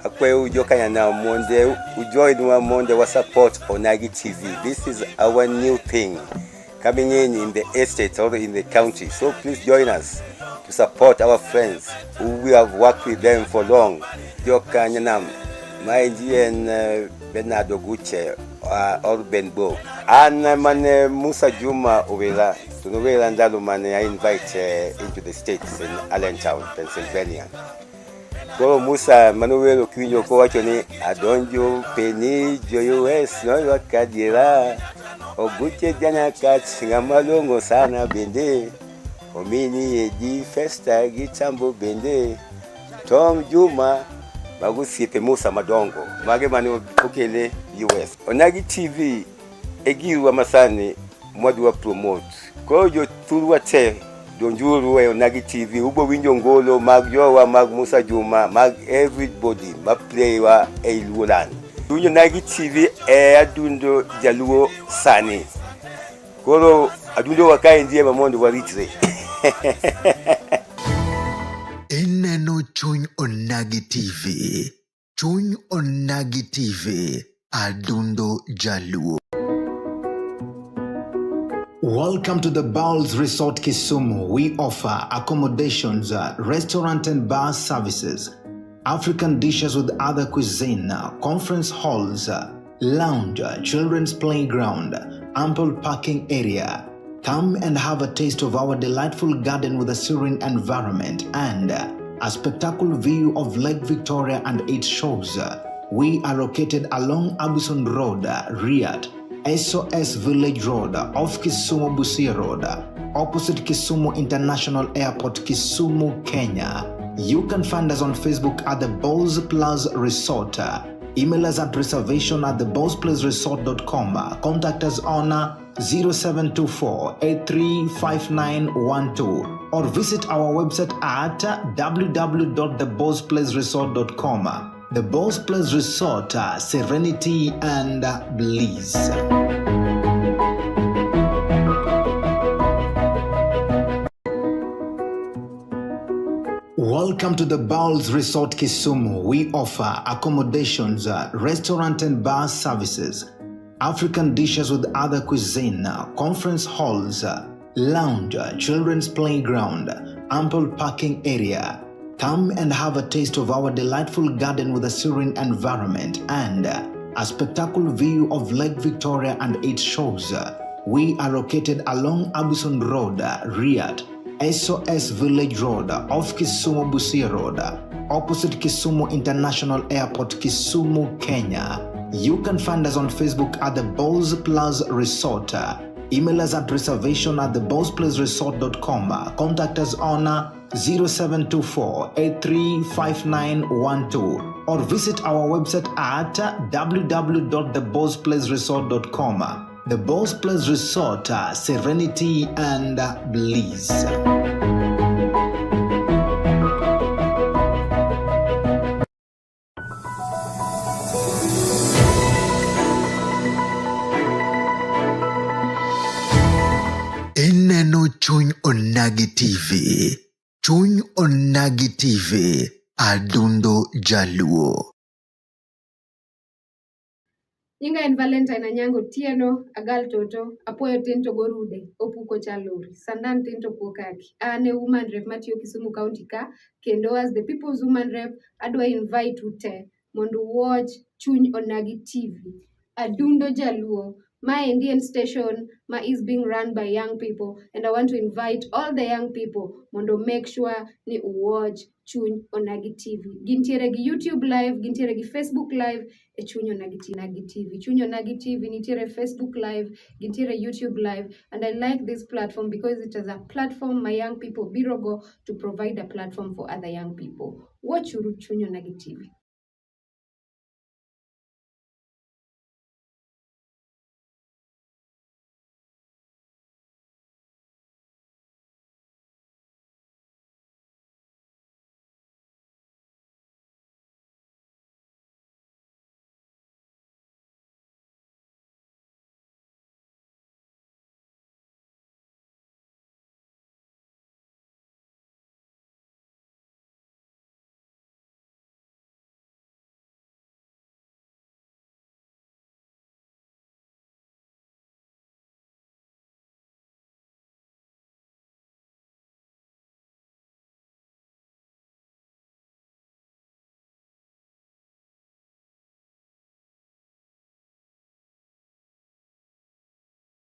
Akwayo jokanyanam mondo ujoinwa mondo wa support Onagi TV. This is our new thing coming in the estate or in the county. So please join us to support our friends who we have worked with them for long. Jokanyanam, maendi en Bernard Oguche or Ben Bo. An mane Musa Juma Owera, to nowera ndalo mane I invite into the States in Allentown, Pennsylvania. Koro Musa manowero kiwinjo kowacho ni adonjo peni jo US noywak adiera Oguche janyakach ng'ama long'o sana bende omini edi Festa gi Tambo bende Tom Juma mago osiepe Musa madongo mage mane okele US. Onagi TV e girwa masani mwadwa promote. Koro jothurwa te donjuru e Onagi TV ubo winjo ngolo mag jowa mag Musa Juma mag everybody ma play wa ei Luoland. Winjo Onagi TV e adundo jaluo sani. Koro adundo wa kaendi ema mondo waritre. Ineno Chuny Onagi TV. Chuny Onagi TV. Adundo Jaluo. Welcome to the Bowls Resort Kisumu. We offer accommodations, restaurant and bar services, African dishes with other cuisine, conference halls, lounge, children's playground, ample parking area. Come and have a taste of our delightful garden with a serene environment and a spectacular view of Lake Victoria and its shores. We are located along Abuson Road, Riyadh, SOS Village Road, off Kisumu Busia Road, opposite Kisumu International Airport, Kisumu, Kenya. You can find us on Facebook at the Bowls Plus Resort. Email us at reservation at thebowlsplaceresort.com. Contact us on 0724 835912 or visit our website at www.thebowlsplaceresort.com. The Bowls Place Resort, serenity and bliss. Welcome to the Bowls Resort Kisumu. We offer accommodations, restaurant and bar services, African dishes with other cuisine, conference halls, lounge, children's playground, ample parking area. Come and have a taste of our delightful garden with a serene environment and a spectacular view of Lake Victoria and its shores. We are located along Abuson Road, Riyadh, SOS Village Road, off Kisumu Busia Road, opposite Kisumu International Airport, Kisumu, Kenya. You can find us on Facebook at the Bowls Plus Resort. Email us at reservation at thebowlsplaceresort.com. Contact us on 0724 835912 or visit our website at www.thebowlsplaceresort.com. The Bowls Place Resort, serenity and bliss. Ineno Chuny Onagi TV. Chuny Onagi TV. Adundo Jaluo. Nyinga en Valentine Anyango Otieno, Agal Toto, Apuoyo tin to gorude, Opuko chalori, Sandan tin to kuo kaki. An e woman rep matiyo Kisumu County ka, kendo as the people's woman rep, adwa invite u te mondo watch Chuny Onagi TV. Adundo Jaluo. Maendi en station ma is being run by young people and I want to invite all the young people mondo make sure ni watch Chuny Onagi TV. Gintiere gi YouTube live, gintiere gi Facebook live e Chuny Onagi TV. Chuny Onagi TV nitiere Facebook live, gintiere YouTube live and I like this platform because it is a platform my young people biro go to provide a platform for other young people. Watch uru Chuny Onagi TV.